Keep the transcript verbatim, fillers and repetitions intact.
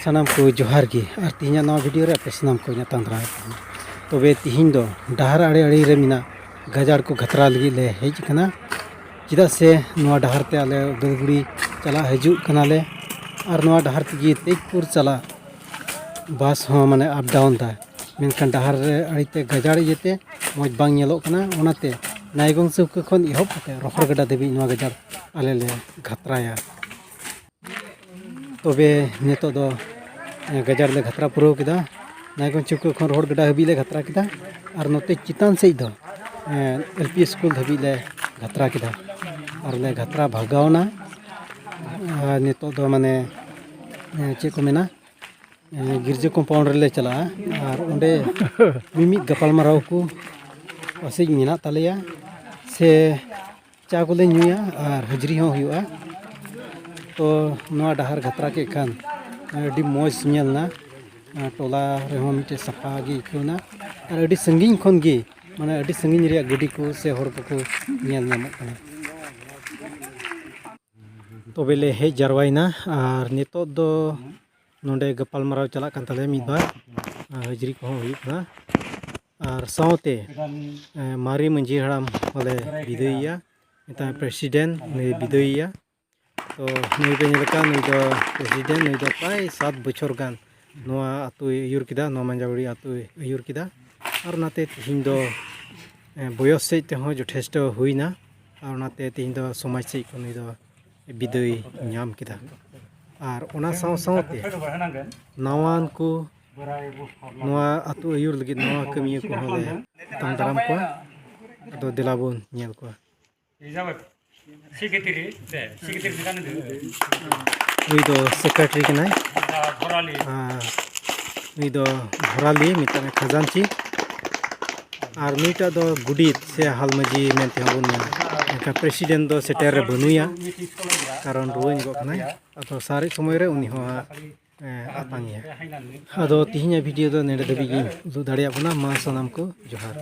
ᱥᱟᱱᱟᱢ ᱠᱚ ᱡᱚᱦᱟᱨ ᱜᱮ, ᱟᱨ ᱛᱮᱦᱮᱧᱟᱜ ᱱᱚᱣᱟ ᱵᱷᱤᱰᱤᱭᱳ ᱨᱮ ᱟᱯᱮ ᱥᱟᱱᱟᱢ ᱠᱚ ᱧᱟᱯᱟᱢ ᱫᱟᱨᱟᱢ ᱠᱟᱱᱟ᱾ ᱛᱚᱵᱮ ᱛᱮᱦᱮᱧ ᱫᱚ ᱰᱟᱦᱟᱨ ᱟᱲᱮ ᱟᱲᱮ ᱨᱮ ᱢᱮᱱᱟᱜ ᱜᱟᱡᱟᱲ ᱠᱚ ᱜᱷᱟᱛᱨᱟ ᱞᱟᱹᱜᱤᱫ ᱞᱮ ᱦᱮᱡ ᱟᱠᱟᱱᱟ, ᱪᱮᱫᱟᱜ ᱥᱮ ᱱᱚᱣᱟ ᱰᱟᱦᱟᱨ ᱛᱮ ᱟᱞᱮ ᱩᱫᱟᱞᱜᱩᱲᱤ ᱪᱟᱞᱟᱜ ᱦᱤᱡᱩᱜ ᱠᱟᱱᱟᱞᱮ, ᱟᱨ ᱱᱚᱣᱟ ᱰᱟᱦᱟᱨ ᱛᱮᱜᱮ ᱛᱮᱡᱽᱯᱩᱨ ᱪᱟᱞᱟᱜ ᱵᱟᱥ ᱦᱚᱸ ᱢᱟᱱᱮ ᱟᱯ ᱰᱟᱣᱩᱱ ᱫᱟ, ᱢᱮᱱᱠᱷᱟᱱ ᱰᱟᱦᱟᱨ ᱨᱮ ᱟᱲᱮᱛᱮ ᱜᱟᱡᱟᱲ ᱤᱭᱟᱹᱛᱮ ᱢᱚᱡᱽ ᱵᱟᱝ ᱧᱮᱞᱚᱜ ᱠᱟᱱᱟ᱾ ᱚᱱᱟᱛᱮ ᱱᱟᱭᱜᱚᱸᱡᱽ ᱪᱟᱹᱣᱠᱟᱹ ᱠᱷᱚᱱ ᱮᱦᱚᱵ ᱠᱟᱛᱮ ᱨᱚᱦᱚᱲᱜᱟᱰᱟ ᱫᱷᱟᱹᱵᱤᱡ ᱱᱚᱣᱟ ᱜᱟᱡᱟᱲ ᱟᱞᱮ ᱞᱮ ᱜᱷᱟᱛᱨᱟᱭᱟ᱾ ᱛᱚᱵᱮ ᱱᱤᱛᱚᱜ ᱫᱚ, ᱮ, ᱜᱟᱡᱟᱲ ᱞᱮ ᱜᱷᱟᱛᱨᱟ ᱯᱩᱨᱟᱹᱣ ᱠᱮᱫᱟ᱾ ᱱᱟᱭᱜᱚᱸᱡᱽ ᱪᱟᱹᱣᱠᱟᱹ ᱠᱷᱚᱱ ᱨᱚᱦᱚᱲᱜᱟᱰᱟ ᱦᱟᱹᱵᱤᱡ ᱞᱮ ᱜᱷᱟᱛᱨᱟ ᱠᱮᱫᱟ, ᱟᱨ ᱱᱚᱛᱮ ᱪᱮᱛᱟᱱ ᱥᱮᱫ ᱫᱚ, ᱮ, ᱮᱞ ᱯᱤ ᱥᱠᱩᱞ ᱫᱷᱟᱹᱵᱤᱡ ᱞᱮ ᱜᱷᱟᱛᱨᱟ ᱠᱮᱫᱟ᱾ ᱟᱨ ᱞᱮ ᱜᱷᱟᱛᱨᱟ ᱵᱷᱟᱜᱟᱣᱱᱟ᱾ ᱟᱨ ᱱᱤᱛᱚᱜ ᱫᱚ ᱢᱟᱱᱮ, ᱮ, ᱪᱮᱫ ᱠᱚ ᱢᱮᱱᱟ, ᱮ, ᱜᱤᱨᱡᱟᱹ ᱠᱚᱢᱯᱟᱣᱩᱱᱰ ᱨᱮᱞᱮ ᱪᱟᱞᱟᱜᱼᱟ, ᱟᱨ ᱚᱸᱰᱮ ᱢᱤᱢᱤᱫ ᱜᱟᱯᱟᱞᱢᱟᱨᱟᱣ ᱠᱚ ᱯᱟᱥᱮᱡ ᱢᱮᱱᱟᱜ ᱛᱟᱞᱮᱭᱟ, ᱥᱮ ᱪᱟ ᱠᱚᱞᱮ ᱧᱩᱭᱟ ᱟᱨ ᱦᱟᱹᱡᱨᱤ ᱦᱚᱸ ᱦᱩᱭᱩᱜᱼᱟ᱾ ᱛᱚ ᱱᱚᱣᱟ ᱰᱟᱦᱟᱨ ᱜᱷᱟᱛᱨᱟ ᱠᱮᱫ ᱠᱷᱟᱱ ᱟᱹᱰᱤ ᱢᱚᱡᱽ ᱧᱮᱞ ᱮᱱᱟ᱾ ᱟᱨ ᱴᱚᱞᱟ ᱨᱮᱦᱚᱸ ᱢᱤᱫᱴᱮᱡ ᱥᱟᱯᱷᱟ ᱜᱮ ᱟᱹᱭᱠᱟᱹᱣ ᱮᱱᱟ, ᱟᱨ ᱟᱹᱰᱤ ᱥᱟᱺᱜᱤᱧ ᱠᱷᱚᱱ ᱜᱮ, ᱢᱟᱱᱮ ᱟᱹᱰᱤ ᱥᱟᱺᱜᱤᱧ ᱨᱮᱭᱟᱜ ᱜᱟᱹᱰᱤ ᱠᱚ ᱥᱮ ᱦᱚᱲ ᱠᱚᱠᱚ ᱧᱮᱞ ᱧᱟᱢᱚᱜ ᱠᱟᱱᱟ᱾ ᱛᱚᱵᱮ ᱞᱮ ᱦᱮᱡ ᱡᱟᱨᱣᱟᱭᱮᱱᱟ, ᱟᱨ ᱱᱤᱛᱚᱜ ᱫᱚ ᱱᱚᱰᱮ ᱜᱟᱯᱟᱞᱢᱟᱨᱟᱣ ᱪᱟᱞᱟᱜ ᱠᱟᱱ ᱛᱟᱞᱮᱭᱟ ᱢᱤᱫ ᱵᱟᱨ, ᱟᱨ ᱦᱟᱹᱡᱨᱤ ᱠᱚᱦᱚᱸ ᱦᱩᱭᱩᱜ ᱠᱟᱱᱟ᱾ ᱟᱨ ᱥᱟᱶᱛᱮ, ᱮ, ᱢᱟᱨᱮ ᱢᱟᱹᱡᱷᱤ ᱦᱟᱲᱟᱢ ᱦᱚᱸᱞᱮ ᱵᱤᱫᱟᱹᱭᱮᱭᱟ, ᱢᱮᱛᱟᱭ ᱯᱨᱮᱥᱤᱰᱮᱱᱴ, ᱱᱩᱭ ᱵᱤᱫᱟᱹᱭᱮᱭᱟ᱾ ᱛᱚ ᱱᱩᱭ ᱯᱮ ᱧᱮᱞ ᱠᱟᱜ, ᱱᱩᱭ ᱫᱚ ᱯᱨᱮᱥᱤᱰᱮᱱᱴ, ᱱᱩᱭ ᱫᱚ ᱯᱨᱟᱭ ᱥᱟᱛ ᱵᱚᱪᱷᱚᱨ ᱜᱟᱱ ᱱᱚᱣᱟ ᱟᱹᱛᱩᱭ ᱟᱹᱭᱩᱨ ᱠᱮᱫᱟ, ᱱᱚᱣᱟ ᱢᱟᱧᱡᱟᱵᱟᱲᱤ ᱟᱹᱛᱩᱭ ᱟᱹᱭᱩᱨ ᱠᱮᱫᱟ᱾ ᱟᱨ ᱚᱱᱟᱛᱮ ᱛᱮᱦᱮᱧ ᱫᱚ, ᱮ, ᱵᱚᱭᱚᱥ ᱥᱮᱫ ᱛᱮᱦᱚᱸ ᱡᱚᱛᱷᱮᱥᱴᱚ ᱦᱩᱭᱱᱟ, ᱟᱨ ᱚᱱᱟᱛᱮ ᱛᱮᱦᱮᱧ ᱫᱚ ᱥᱚᱢᱟᱡᱽ ᱥᱮᱫ ᱠᱷᱚᱱ ᱱᱩᱭ ᱫᱚ ᱵᱤᱫᱟᱹᱭ ᱧᱟᱢ ᱠᱮᱫᱟ᱾ ᱟᱨ ᱚᱱᱟ ᱥᱟᱶ ᱥᱟᱶᱛᱮ ᱱᱟᱣᱟᱱ ᱠᱚ ᱱᱚᱣᱟ ᱟᱹᱛᱩ ᱟᱹᱭᱩᱨ ᱞᱟᱹᱜᱤᱫ ᱱᱟᱣᱟ ᱠᱟᱹᱢᱤᱭᱟᱹ ᱠᱚᱦᱚᱸ ᱞᱮ ᱟᱛᱟᱝ ᱫᱟᱨᱟᱢ ᱠᱚᱣᱟ᱾ ᱟᱫᱚ ᱫᱮᱞᱟ ᱵᱚᱱ ᱧᱮᱞ ᱠᱚᱣᱟ᱾ ᱱᱩᱭ ᱫᱚ ᱥᱮᱠᱨᱮᱴᱟᱨᱤ ᱠᱟᱱᱟᱭ᱾ ᱟᱨ ᱱᱩᱭ ᱫᱚ ᱵᱷᱚᱨᱟᱞᱤ, ᱢᱮᱛᱟᱭ ᱠᱷᱟᱡᱟᱱᱪᱤ᱾ ᱟᱨ ᱱᱩᱭᱴᱟᱜ ᱫᱚ ᱜᱩᱰᱤᱛ ᱥᱮ ᱦᱟᱞᱢᱟᱹᱡᱷᱤ ᱢᱮᱱᱛᱮ ᱦᱚᱸ ᱵᱚᱱ ᱢᱮᱱᱟ᱾ ᱢᱮᱱᱠᱷᱟᱱ ᱯᱨᱮᱥᱤᱰᱮᱱᱴ ᱫᱚ ᱥᱮᱴᱮᱨ ᱨᱮ ᱵᱟᱹᱱᱩᱭᱟ, ᱠᱟᱨᱚᱱ ᱨᱩᱣᱟᱹ ᱧᱚᱜᱚᱜ ᱠᱟᱱᱟᱭ᱾ ᱟᱫᱚ ᱥᱟᱨᱮᱡ ᱥᱚᱢᱚᱭ ᱨᱮ ᱩᱱᱤ ᱦᱚᱸ ᱦᱟᱸᱜ, ᱮ, ᱟᱛᱟᱝ ᱮᱭᱟ᱾ ᱟᱫᱚ ᱛᱤᱦᱤᱧᱟᱜ ᱵᱷᱤᱰᱤᱭᱳ ᱫᱚ ᱱᱚᱰᱮ ᱫᱷᱟᱹᱵᱤᱡ ᱜᱤᱧ ᱩᱫᱩᱜ ᱫᱟᱲᱮᱭᱟᱜ ᱵᱚᱱᱟ᱾ ᱢᱟ ᱥᱟᱱᱟᱢ ᱠᱚ ᱡᱚᱦᱟᱨ᱾